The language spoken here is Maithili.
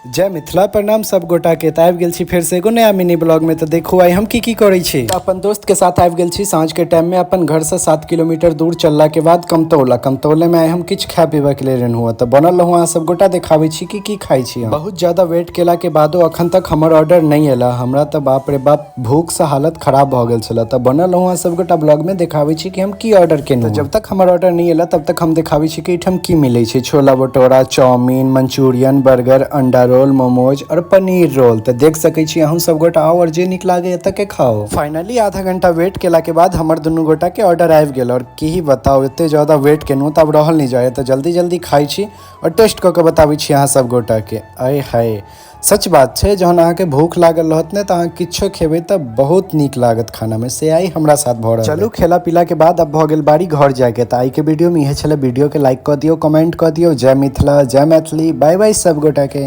जय मिथिला, प्रणाम सब गोटा के। तऽ आबि गेल छी फेर से एगो नया मिनी ब्लॉग में। तऽ देखू आइ हम की की करै छी। तऽ अपन दोस्त के साथ आबि गेल छी साँझ के टाइम में अपन घर से 7 किलोमीटर दूर चलला के बाद कमतौला। कमतौले में आइ हम किछु खाय पीबे के लेल रहूँ। तऽ बनल रहूँ, अहाँ सब गोटा देखाबै छी कि की खाइ छी। बहुत ज्यादा वेट केला के बादो अखन तक हमर ऑर्डर नहि एला। हमरा तऽ बाप रे बाप भूख से हालत खराब भऽ गेल छल। तऽ बनल रहूँ अहाँ सब गोटा ब्लॉग में, देखाबै छी कि हम की ऑर्डर केलहुँ। जब तक हमर ऑर्डर नहि एला तब तक हम देखाबै छी कि एहिठाम की मिलै छै। छोला भटूरा, चाउमीन, मंचूरियन, बर्गर, अंडा रोल, मोमोज और पनीर रोल। तऽ देख सकै छी अहूँ सब गोटा आउ और जे नीक लागे एतऽ के खाओ। फाइनली आधा घंटा वेट केला के बाद हमर दुनू गोटा के ऑर्डर आबि गेल। और की बताउ, एते ज्यादा वेट केलहुँ तऽ आब रहल नहि जाय, तऽ जल्दी जल्दी खाइ छी और टेस्ट कऽ के बताबै छी अहाँ सब गोटा के। आय हाय, सच बात छै, जहन अहाँके भूख लागल रहत ने तऽ अहाँ किछो खेबै तऽ बहुत नीक लागत खाना में। से आइ हमरा साथ भऽ रहल। चलू, खेला पीला के बाद अब भऽ गेल बारी घर जायके। तऽ आइ के वीडियो में इहे छलै। वीडियो के लाइक कऽ दियौ, कमेंट कऽ दियौ। जय मिथिला, जय मैथिली, बाय बाय सब गोटा के।